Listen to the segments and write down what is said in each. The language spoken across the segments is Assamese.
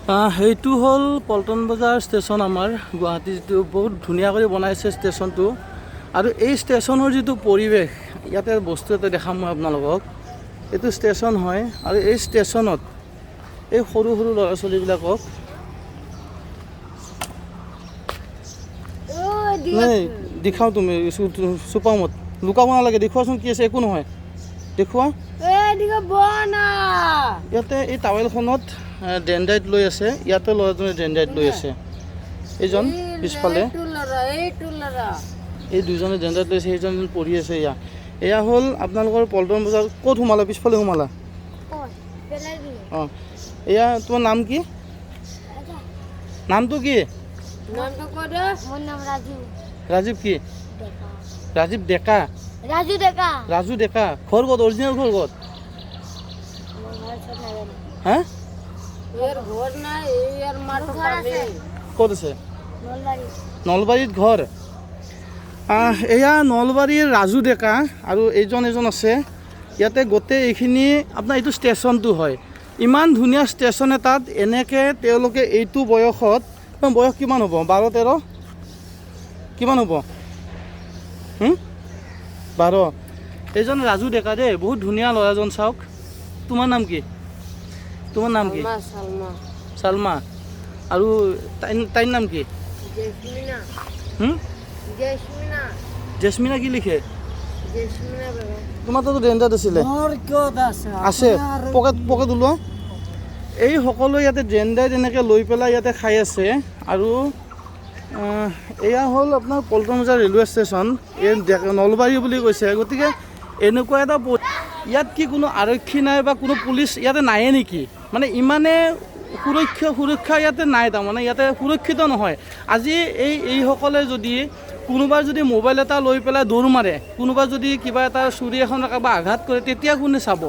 সেইটো হ'ল পল্টন বজাৰ ষ্টেচন। আমাৰ গুৱাহাটী যিটো বহুত ধুনীয়া কৰি বনাইছে ষ্টেচনটো। আৰু এই ষ্টেচনৰ যিটো পৰিৱেশ, ইয়াতে বস্তু এটা দেখাম মই আপোনালোকক। এইটো ষ্টেচন হয় আৰু এই ষ্টেচনত এই সৰু সৰু ল'ৰা ছোৱালীবিলাকক নাই দেখাওঁ। তুমি চুপাও মত লুকাব নালাগে। দেখুৱাচোন কি আছে। একো নহয়, দেখুওৱা। ইয়াতে এই টাৱেলখনত ডেণ্ডাইট লৈ আছে। ইয়াতে ল'ৰাজনে ডেণ্ডাইট লৈ আছে। এইজন পিছফালে এই দুজনে ডেণ্ডাইট লৈছে। সেইজন পঢ়ি আছে। এয়া হ'ল আপোনালোকৰ পল্টন বজাৰ। ক'ত সোমালা? পিছফালে সোমালা? অঁ, এয়া তোমাৰ নাম কি? নামটো কি? ৰাজীৱ কি? ৰাজীৱ ডেকা। ৰাজু ডেকা। ৰাজু ডেকা। ঘৰ ক'ত? অৰিজিনেল ঘৰ ক'ত? হা, ক'ত আছে? নলবাৰীত ঘৰ। এয়া নলবাৰীৰ ৰাজু ডেকা আৰু এইজন এজন আছে ইয়াতে। গোটেই এইখিনি আপোনাৰ এইটো ষ্টেচনটো হয়। ইমান ধুনীয়া ষ্টেচন এটাত এনেকৈ তেওঁলোকে এইটো বয়সত, বয়স কিমান হ'ব? 12, 13 কিমান হ'ব? 12। এইজন ৰাজু ডেকা দেই, বহুত ধুনীয়া ল'ৰাজন, চাওক। তোমাৰ নাম কি? তোমাৰ নাম কি? চালমা। আৰু তাইৰ নাম কি? জেচমিনা। কি লিখে? তোমাৰ তাতো ডেঞ্জাত আছিলে, আছে পকেট পকেট ওলোৱা। এই সকলো ইয়াতে জেণ্ডাই তেনেকৈ লৈ পেলাই ইয়াতে খাই আছে। আৰু এয়া হ'ল আপোনাৰ পল্টন বজাৰ ৰেলৱে ষ্টেচন। এই নলবাৰী বুলি কৈছে। গতিকে এনেকুৱা এটা ইয়াত কি কোনো আৰক্ষী নাই বা কোনো পুলিচ ইয়াতে নায়ে নেকি? মানে ইমানে সুৰক্ষা ইয়াতে নাই, তাৰমানে ইয়াতে সুৰক্ষিত নহয়। আজি এইসকলে যদি কোনোবা যদি মোবাইল এটা লৈ পেলাই দৌৰ মাৰে, কোনোবা যদি কিবা এটা চুৰি এখন কাৰোবাক আঘাত কৰে, তেতিয়া কোনে চাব?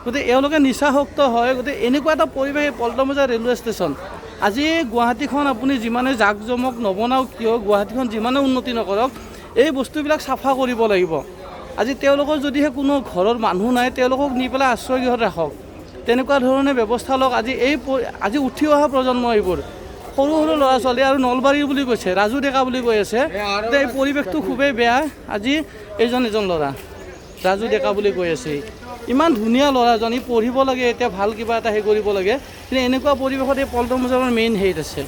গতিকে এওঁলোকে নিচাসক্ত হয়। গতিকে এনেকুৱা এটা পৰিৱেশ এই পল্টন বজাৰ ৰেলৱে ষ্টেচন। আজি গুৱাহাটীখন আপুনি যিমানে জাক জমক নবনাওক কিয়, গুৱাহাটীখন যিমানে উন্নতি নকৰক, এই বস্তুবিলাক চাফা কৰিব লাগিব। আজি তেওঁলোকৰ যদিহে কোনো ঘৰৰ মানুহ নাই, তেওঁলোকক নি পেলাই আশ্ৰয় গৃহত ৰাখক, তেনেকুৱা ধৰণে ব্যৱস্থা লওক। আজি এই আজি উঠি অহা প্ৰজন্ম, এইবোৰ সৰু সৰু ল'ৰা ছোৱালী আৰু নলবাৰী বুলি কৈছে, ৰাজু ডেকা বুলি কৈ আছে। এই পৰিৱেশটো খুবেই বেয়া। আজি এইজন এজন ল'ৰা ৰাজু ডেকা বুলি কৈ আছে। ইমান ধুনীয়া ল'ৰাজন, ই পঢ়িব লাগে, এতিয়া ভাল কিবা এটা হেৰি কৰিব লাগে, কিন্তু এনেকুৱা পৰিৱেশত এই পল্টন বজাৰৰ মেইন হেৰিত আছে।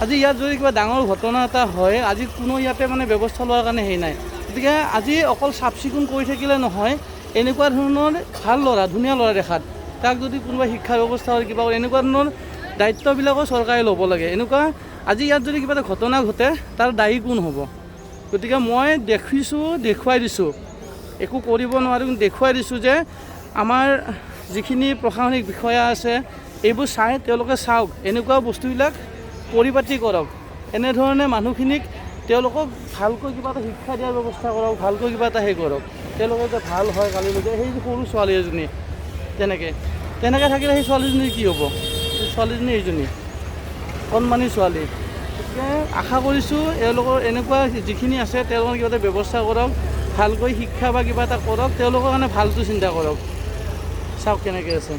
আজি ইয়াত যদি কিবা ডাঙৰ ঘটনা এটা হয়, আজি কোনো ইয়াতে মানে ব্যৱস্থা লোৱাৰ কাৰণে হেৰি নাই। গতিকে আজি অকল চাফ চিকুণ কৰি থাকিলে নহয়, এনেকুৱা ধৰণৰ ভাল ল'ৰা, ধুনীয়া ল'ৰা দেখাত, তাক যদি কোনোবা শিক্ষাৰ ব্যৱস্থা কিবা এনেকুৱা ধৰণৰ দায়িত্ববিলাকো চৰকাৰে ল'ব লাগে। এনেকুৱা আজি ইয়াত যদি কিবা এটা ঘটনা ঘটে, তাৰ দায়ী কোন হ'ব? গতিকে মই দেখিছোঁ, দেখুৱাই দিছোঁ, একো কৰিব নোৱাৰোঁ, কিন্তু দেখুৱাই দিছোঁ যে আমাৰ যিখিনি প্ৰশাসনিক বিষয়া আছে, এইবোৰ চাই তেওঁলোকে চাওক, এনেকুৱা বস্তুবিলাক পৰিপাতি কৰক। এনেধৰণে মানুহখিনিক তেওঁলোকক ভালকৈ কিবা এটা শিক্ষা দিয়াৰ ব্যৱস্থা কৰক, ভালকৈ কিবা এটা হেৰি কৰক, তেওঁলোকে যে ভাল হয় কালিলৈকে। সেই সৰু ছোৱালী এজনী তেনেকৈ তেনেকৈ থাকিলে সেই ছোৱালীজনীৰ কি হ'ব? সেই ছোৱালীজনী এইজনী কণমানি ছোৱালী। গতিকে আশা কৰিছোঁ এওঁলোকৰ এনেকুৱা যিখিনি আছে, তেওঁলোকৰ কিবা এটা ব্যৱস্থা কৰক, ভালকৈ শিক্ষা বা কিবা এটা কৰক, তেওঁলোকৰ কাৰণে ভালটো চিন্তা কৰক। চাওক কেনেকৈ আছে।